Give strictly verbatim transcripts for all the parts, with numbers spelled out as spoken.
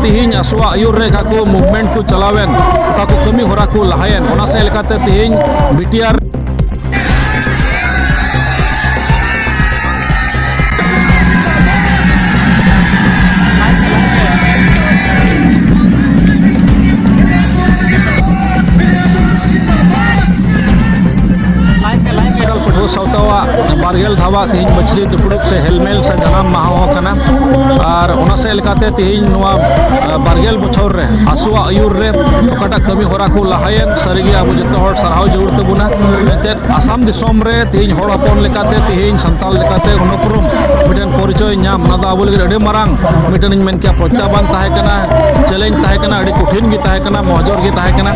ᱛᱮᱦᱮᱧ ᱟᱥᱚᱣᱟᱜ ᱟᱹᱭᱩᱨ ᱨᱮ ᱚᱠᱟ ᱠᱚ movement ᱠᱚ ᱪᱟᱞᱟᱣᱮᱱ, ᱚᱠᱟ ᱠᱚ ᱠᱟᱹᱢᱤ ᱦᱚᱨᱟ ᱠᱚ ᱞᱟᱦᱟᱭᱮᱱ, ᱚᱱᱟ ᱥᱮᱫ ᱞᱮᱠᱟᱛᱮ ᱛᱮᱦᱮᱧ ᱵᱤ ᱴᱤ ᱟᱨ ᱯᱟᱹᱴᱷᱩᱣᱟᱹ ᱥᱟᱶᱛᱟᱣᱟᱜ ᱵᱟᱨᱜᱮᱞ ᱫᱷᱟᱣᱟᱜ ᱛᱮᱦᱮᱧ ᱢᱟᱹᱪᱷᱞᱤ ᱫᱩᱯᱲᱩᱵ ᱥᱮ ᱦᱮᱞᱢᱮᱞ ᱥᱮ ᱡᱟᱱᱟᱢ ᱢᱟᱦᱟ ᱦᱚᱸ ᱠᱟᱱᱟ᱾ ᱟᱨ ᱚᱱᱟ ᱥᱮᱫ ᱞᱮᱠᱟᱛᱮ ᱛᱮᱦᱮᱧ ᱱᱚᱣᱟ, ᱟ, ᱵᱟᱨᱜᱮᱞ ᱵᱚᱪᱷᱚᱨ ᱨᱮ ᱟᱥᱚᱣᱟᱜ ᱟᱹᱭᱩᱨ ᱨᱮ ᱚᱠᱟᱴᱟᱜ ᱠᱟᱹᱢᱤ ᱦᱚᱨᱟ ᱠᱚ ᱞᱟᱦᱟᱭᱮᱱ, ᱥᱟᱹᱨᱤᱜᱮ ᱟᱵᱚ ᱡᱚᱛᱚ ᱦᱚᱲ ᱥᱟᱨᱦᱟᱣ ᱡᱟᱹᱨᱩᱲ ᱛᱟᱵᱚᱱᱟ᱾ ᱮᱱᱛᱮᱫ ᱟᱥᱟᱢ ᱫᱤᱥᱚᱢ ᱨᱮ ᱛᱮᱦᱮᱧ ᱦᱚᱲ ᱦᱚᱯᱚᱱ ᱞᱮᱠᱟᱛᱮ, ᱛᱮᱦᱮᱧ ᱥᱟᱱᱛᱟᱲ ᱞᱮᱠᱟᱛᱮ ᱩᱱᱩᱯᱨᱩᱢ ᱢᱤᱫᱴᱮᱱ ᱯᱚᱨᱤᱪᱚᱭ ᱧᱟᱢ, ᱚᱱᱟ ᱫᱚ ᱟᱵᱚ ᱞᱟᱹᱜᱤᱫ ᱟᱹᱰᱤ ᱢᱟᱨᱟᱝ ᱢᱤᱫᱴᱮᱱ, ᱤᱧ ᱢᱮᱱ ᱠᱮᱭᱟ, ᱯᱨᱚᱛᱭᱟᱦᱵᱟᱱ ᱛᱟᱦᱮᱸ ᱠᱟᱱᱟ, challenge ᱛᱟᱦᱮᱸ ᱠᱟᱱᱟ, ᱟᱹᱰᱤ ᱠᱚᱴᱷᱤᱱ ᱜᱮ ᱛᱟᱦᱮᱸ ᱠᱟᱱᱟ, ᱢᱚᱦᱡᱚᱨ ᱜᱮ ᱛᱟᱦᱮᱸ ᱠᱟᱱᱟ᱾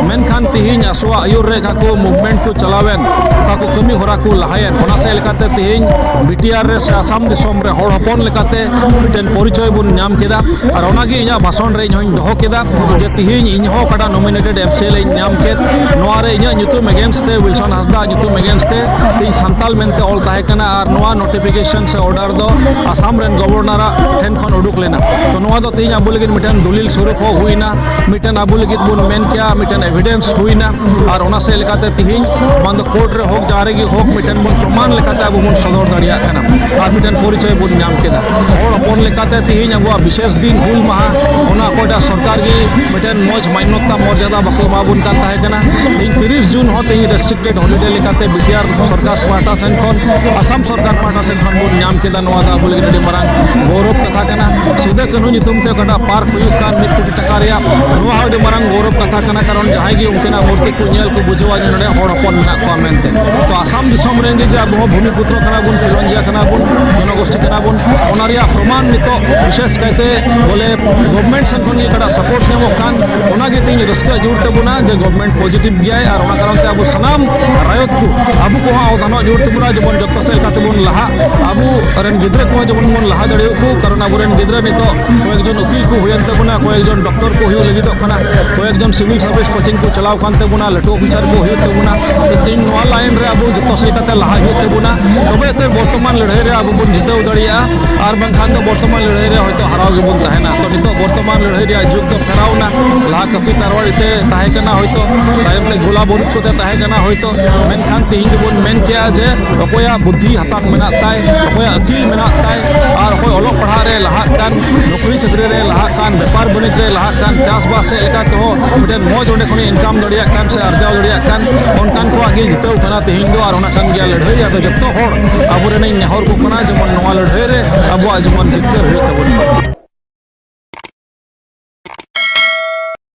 ᱢᱮᱱᱠᱷᱟᱱ ᱛᱮᱦᱮᱧ ᱟᱥᱚᱣᱟᱜ ᱟᱹᱭᱩᱨ ᱨᱮ ᱚᱠᱟ ᱠᱚ movement ᱠᱚ ᱪᱟᱞᱟᱣᱮᱱ, ᱚᱠᱟ ᱠᱚ ᱠᱟᱹᱢᱤ ᱦᱚᱨᱟ ᱠᱚ ᱞᱟᱦᱟᱭᱮᱱ, ᱚᱱᱟ ᱥᱮᱫ ᱞᱮᱠᱟᱛᱮ ᱛᱮᱦᱮᱧ ᱵᱤ ᱴᱤ ᱟᱨ ᱨᱮ ᱥᱮ ᱟᱥᱟᱢ ᱫᱤᱥᱚᱢ ᱨᱮ ᱦᱚᱲ ᱦᱚᱯᱚᱱ ᱞᱮᱠᱟᱛᱮ ᱢᱤᱫᱴᱮᱱ ᱯᱚᱨᱤᱪᱚᱭ ᱵᱚᱱ ᱧᱟᱢ ᱠᱮᱫᱟ᱾ ᱟᱨ ᱚᱱᱟᱜᱮ ᱤᱧᱟᱹᱜ ᱵᱷᱟᱥᱚᱱ ᱨᱮ ᱤᱧ ᱦᱚᱧ ᱫᱚᱦᱚ ᱠᱮᱫᱟ ᱡᱮ ᱛᱮᱦᱮᱧ ᱤᱧ ᱦᱚᱸ ᱚᱠᱟᱴᱟᱜ nominated M C L ᱤᱧ ᱧᱟᱢ ᱠᱮᱫ, ᱱᱚᱣᱟ ᱨᱮ ᱤᱧᱟᱹᱜ ᱧᱩᱛᱩᱢ against ᱛᱮ, ᱣᱤᱞᱥᱚᱱ ᱦᱟᱸᱥᱫᱟ ᱧᱩᱛᱩᱢ against ᱛᱮ ᱛᱮᱦᱮᱧ ᱥᱟᱱᱛᱟᱞ ᱢᱮᱱᱛᱮ ᱚᱞ ᱛᱟᱦᱮᱸ ᱠᱟᱱᱟ᱾ ᱟᱨ ᱱᱚᱣᱟ notification ᱥᱮ order ᱫᱚ ᱟᱥᱟᱢ ᱨᱮᱱ ᱜᱚᱵᱷᱚᱨᱱᱚᱨᱟᱜ ᱴᱷᱮᱱ ᱠᱷᱚᱱ ᱩᱰᱩᱠ ᱞᱮᱱᱟ᱾ ᱛᱚ ᱱᱚᱣᱟ ᱫᱚ ᱛᱮᱦᱮᱧ ᱟᱵᱚ ᱞᱟᱹᱜᱤᱫ ᱢᱤᱫᱴᱮᱱ ᱫᱚᱞᱤᱞ ᱥᱚᱨᱩᱯ ᱦᱚᱸ ᱦᱩᱭᱱᱟ, ᱢᱤᱫᱴᱮᱱ ᱟᱵᱚ ᱞᱟᱹᱜᱤᱫ ᱵᱚᱱ ᱢᱮᱱ ᱠᱮᱭᱟ, ᱢᱤᱫᱴᱮᱱ evidence ᱦᱩᱭᱱᱟ᱾ ᱟᱨ ᱚᱱᱟ ᱥᱮᱫ ᱞᱮᱠᱟᱛᱮ ᱛᱮᱦᱮᱧ ᱵᱟᱝ ᱫᱚ court ᱨᱮ ᱦᱳᱠ, ᱡᱟᱦᱟᱸ ᱨᱮᱜᱮ ᱦᱳᱠ, ᱢᱤᱫᱴᱮᱱ ᱵᱚᱱ ᱯᱨᱚᱢᱟᱱ ᱞᱮᱠᱟᱛᱮ ᱟᱵᱚ ᱵᱚᱱ ᱥᱚᱫᱚᱨ ᱫᱟᱲᱮᱭᱟᱜ ᱠᱟᱱᱟ ᱟᱨ ᱢᱤᱫᱴᱮᱱ ᱯᱚᱨᱤᱪᱚᱭ ᱵᱚᱱ ᱧᱟᱢ ᱠᱮᱫᱟ᱾ ᱦᱚᱲ ᱦᱚᱯᱚᱱ ᱞᱮᱠᱟᱛᱮ ᱛᱮᱦᱮᱧ ᱟᱵᱚᱣᱟᱜ ᱵᱤᱥᱮᱥ ᱫᱤᱱ ᱦᱩᱞ ᱢᱟᱦᱟ, ᱚᱱᱟ ᱚᱠᱚᱭᱴᱟᱜ ᱥᱚᱨᱠᱟᱨ ᱜᱮ ᱢᱤᱫᱴᱮᱱ ᱢᱚᱡᱽ ᱢᱟᱱᱱᱚᱛᱟ ᱢᱚᱨᱡᱟᱫᱟ ᱵᱟᱠᱚ ᱮᱢᱟ ᱵᱚᱱ ᱠᱟᱱ ᱛᱟᱦᱮᱸ ᱠᱟᱱᱟ᱾ ᱛᱮᱦᱮᱧ ᱛᱤᱨᱤᱥ ᱡᱩᱱ ᱦᱚᱸ ᱛᱮᱦᱮᱧ restricted holiday ᱞᱮᱠᱟᱛᱮ ᱵᱤ ᱴᱤ ᱟᱨ ᱥᱚᱨᱠᱟᱨ ᱯᱟᱦᱴᱟ ᱥᱮᱱ ᱠᱷᱚᱱ, ᱟᱥᱟᱢ ᱥᱚᱨᱠᱟᱨ ᱯᱟᱦᱴᱟ ᱥᱮᱱ ᱠᱷᱚᱱ ᱵᱚᱱ ᱧᱟᱢ ᱠᱮᱫᱟ᱾ ᱱᱚᱣᱟ ᱫᱚ ᱟᱵᱚ ᱞᱟᱹᱜᱤᱫ ᱟᱹᱰᱤ ᱢᱟᱨᱟᱝ ᱜᱚᱨᱚᱵᱽ ᱠᱟᱛᱷᱟ ᱠᱟᱱᱟ᱾ ᱥᱤᱫᱩ ᱠᱟᱹᱱᱦᱩ ᱧᱩᱛᱩᱢ ᱛᱮ ᱚᱠᱟᱴᱟᱜ park ᱦᱩᱭᱩᱜ ᱠᱟᱱ ᱢᱤᱫ ᱠᱳᱴᱤ ᱴᱟᱠᱟ ᱨᱮᱭᱟᱜ, ᱱᱚᱣᱟ ᱦᱚᱸ ᱟᱹᱰᱤ ᱢᱟᱨᱟᱝ ᱜᱚᱨᱚᱵᱽ ᱠᱟᱛᱷᱟ ᱠᱟᱱᱟ, ᱠᱟᱨᱚᱱ ᱡᱟᱦᱟᱸᱭ ᱜᱮ ᱩᱱᱠᱤᱱᱟᱜ ᱢᱩᱨᱛᱤ ᱠᱚ ᱧᱮᱞ ᱠᱚ ᱵᱩᱡᱷᱟᱹᱣᱟ ᱡᱮ ᱱᱚᱰᱮ ᱦᱚᱲ ᱦᱚᱯᱚᱱ ᱢᱮᱱᱟᱜ ᱠᱚᱣᱟ ᱢᱮᱱᱛᱮ᱾ ᱛᱚ ᱟᱥᱟᱢ ᱫᱤᱥᱚᱢ ᱨᱮᱱ ᱜᱮ ᱡᱮ ᱟᱵᱚ ᱦᱚᱸ ᱵᱷᱩᱢᱤᱯᱩᱛᱨᱚ ᱠᱟᱱᱟ ᱵᱚᱱ, ᱠᱷᱮᱞᱣᱟᱱᱡᱤᱭᱟ ᱠᱟᱱᱟ ᱵᱚᱱ, ᱡᱚᱱᱚᱜᱳᱥᱴᱤ ᱠᱟᱱᱟ ᱵᱚᱱ, ᱚᱱᱟ ᱨᱮᱭᱟᱜ ᱯᱨᱚᱢᱟᱱ ᱱᱤᱛᱚᱜ ᱵᱤᱥᱮᱥ ᱠᱟᱭᱛᱮ ᱵᱚᱞᱮ government ᱥᱮᱱ ᱠᱷᱚᱱ ᱜᱮ ᱚᱠᱟᱴᱟᱜ support ᱧᱟᱢᱚᱜ ᱠᱟᱱ, ᱚᱱᱟ ᱜᱮ ᱛᱮᱦᱮᱧ ᱨᱟᱹᱥᱠᱟᱹ ᱡᱟᱹᱨᱩᱲ ᱛᱟᱵᱚᱱᱟ ᱡᱮ government positive ᱜᱮᱭᱟᱭ᱾ ᱟᱨ ᱚᱱᱟ ᱠᱟᱨᱚᱱ ᱛᱮ ᱟᱵᱚ ᱥᱟᱱᱟᱢ ᱨᱟᱭᱚᱛ ᱠᱚ, ᱟᱵᱚ ᱠᱚᱦᱚᱸ ᱟᱣᱫᱷᱟᱱᱚᱜ ᱡᱟᱹᱨᱩᱲ ᱛᱟᱵᱚᱱᱟ, ᱡᱮᱢᱚᱱ ᱡᱚᱛᱚ ᱥᱮᱫ ᱞᱮᱠᱟ ᱛᱮᱵᱚᱱ ᱞᱟᱦᱟᱜ, ᱟᱵᱚ ᱨᱮᱱ ᱜᱤᱫᱽᱨᱟᱹ ᱠᱚᱦᱚᱸ ᱡᱮᱢᱚᱱ ᱵᱚᱱ ᱞᱟᱦᱟ ᱫᱟᱲᱮᱭᱟᱠᱚ, ᱠᱟᱨᱚᱱ ᱟᱵᱚ ᱨᱮᱱ ᱜᱤᱫᱽᱨᱟᱹ ᱱᱤᱛᱚᱜ ᱠᱚᱭᱮᱠ ᱡᱚᱱ ᱩᱠᱤᱞ ᱠᱚ ᱦᱩᱭᱮᱱ ᱛᱟᱵᱚᱱᱟ, ᱠᱚᱭᱮᱠ ᱡᱚᱱ doctor ᱠᱚ ᱦᱩᱭᱩᱜ ᱞᱟᱹᱜᱤᱫᱚᱜ ᱠᱟᱱᱟ, ᱠᱚᱭᱮᱠ ᱡᱚᱱ civil service coaching ᱠᱚ ᱪᱟᱞᱟᱣ ᱠᱟᱱ ᱛᱟᱵᱚᱱᱟ, ᱞᱟᱹᱴᱩ officer ᱠᱚ ᱦᱩᱭᱩᱜ ᱛᱟᱵᱚᱱᱟ᱾ ᱛᱮᱦᱮᱧ ᱱᱚᱣᱟ line ᱨᱮ ᱟᱵᱚ ᱡᱚᱛᱚ ᱥᱮᱫ ᱞᱮᱠᱟᱛᱮ ᱞᱟᱦᱟ ᱦᱩᱭᱩᱜ ᱛᱟᱵᱚᱱᱟ᱾ ᱛᱚᱵᱮ ᱛᱮ ᱵᱚᱨᱛᱚᱢᱟᱱ ᱞᱟᱹᱲᱦᱟᱹᱭ ᱨᱮ ᱟᱵᱚ ᱵᱚᱱ ᱡᱤᱛᱟᱹᱣ ᱫᱟᱲᱮᱭᱟᱜᱼᱟ, ᱟᱨ ᱵᱟᱝᱠᱷᱟᱱ ᱫᱚ ᱵᱚᱨᱛᱚᱢᱟᱱ ᱞᱟᱹᱲᱦᱟᱹᱭ ᱨᱮ ᱦᱚᱭᱛᱳ ᱦᱟᱨᱟᱣ ᱜᱮᱵᱚᱱ ᱛᱟᱦᱮᱱᱟ᱾ ᱛᱚ ᱱᱤᱛᱚᱜ ᱵᱚᱨᱛᱚᱢᱟᱱ ᱞᱟᱹᱲᱦᱟᱹᱭ ᱨᱮᱭᱟᱜ ᱡᱩᱜᱽ ᱫᱚ ᱯᱷᱮᱨᱟᱣ ᱮᱱᱟ᱾ ᱞᱟᱦᱟ ᱠᱟᱹᱯᱤ ᱛᱟᱨᱣᱟᱲᱤ ᱛᱮ ᱛᱟᱦᱮᱸ ᱠᱟᱱᱟ ᱦᱚᱭᱛᱳ, ᱛᱟᱭᱚᱢ ᱛᱮ ᱜᱳᱞᱟ ᱵᱟᱹᱨᱩᱫ ᱠᱚᱛᱮ ᱛᱟᱦᱮᱸ ᱠᱟᱱᱟ ᱦᱚᱭᱛᱳ, ᱢᱮᱱᱠᱷᱟᱱ ᱛᱮᱦᱮᱧ ᱫᱚᱵᱚᱱ ᱢᱮᱱ ᱠᱮᱭᱟ ᱡᱮ ᱚᱠᱚᱭᱟᱜ ᱵᱩᱫᱽᱫᱷᱤ ᱦᱟᱛᱟᱝ ᱢᱮᱱᱟᱜ ᱛᱟᱭ, ᱚᱠᱚᱭᱟᱜ ᱟᱹᱠᱤᱞ ᱢᱮᱱᱟᱜ ᱛᱟᱭ, ᱟᱨ ᱚᱠᱚᱭ ᱚᱞᱚᱜ ᱯᱟᱲᱦᱟᱜ ᱨᱮ ᱞᱟᱦᱟᱜ ᱠᱟᱱ, ᱱᱚᱠᱨᱤ ᱪᱟᱹᱠᱨᱤ ᱨᱮ ᱞᱟᱦᱟᱜ ᱠᱟᱱ, ᱵᱮᱯᱟᱨ ᱵᱟᱹᱱᱤᱡᱽ ᱨᱮ ᱞᱟᱦᱟᱜ ᱠᱟᱱ, ᱪᱟᱥᱵᱟᱥ ᱥᱮᱫ ᱞᱮᱠᱟ ᱛᱮᱦᱚᱸ ᱢᱤᱫᱴᱮᱱ ᱢᱚᱡᱽ ᱚᱸᱰᱮ ᱠᱷᱚᱱᱮ ᱤᱱᱠᱟᱢ ᱫᱟᱲᱮᱭᱟᱜ ᱠᱟᱱ ᱥᱮ ᱟᱨᱡᱟᱣ ᱫᱟᱲᱮᱭᱟᱜ ᱠᱟᱱ, ᱚᱱᱠᱟᱱ ᱠᱚᱣᱟᱜ ᱜᱮ ᱡᱤᱛᱟᱹᱣ ᱠᱟᱱᱟ ᱛᱮᱦᱮᱧ ᱫᱚ᱾ ᱟᱨ ᱚᱱᱟ ᱠᱟᱱ ᱜᱮᱭᱟ ᱞᱟᱹᱲᱦᱟᱹᱭ᱾ ᱟᱫᱚ ᱡᱚᱛᱚ ᱦᱚᱲ ᱟᱵᱚᱨᱮᱱᱤᱧ ᱱᱮᱦᱚᱨ ᱠᱚ ᱠᱟᱱᱟ ᱡᱮᱢᱚᱱ ᱱᱚᱣᱟ ᱞᱟᱹᱲᱦᱟᱹᱭ ᱨᱮ ᱟᱵᱚᱣᱟᱜ ᱡᱮᱢᱚᱱ ᱡᱤᱛᱠᱟᱹᱨ ᱦᱩᱭᱩᱜ ᱛᱟᱵᱚᱱ ᱢᱟ᱾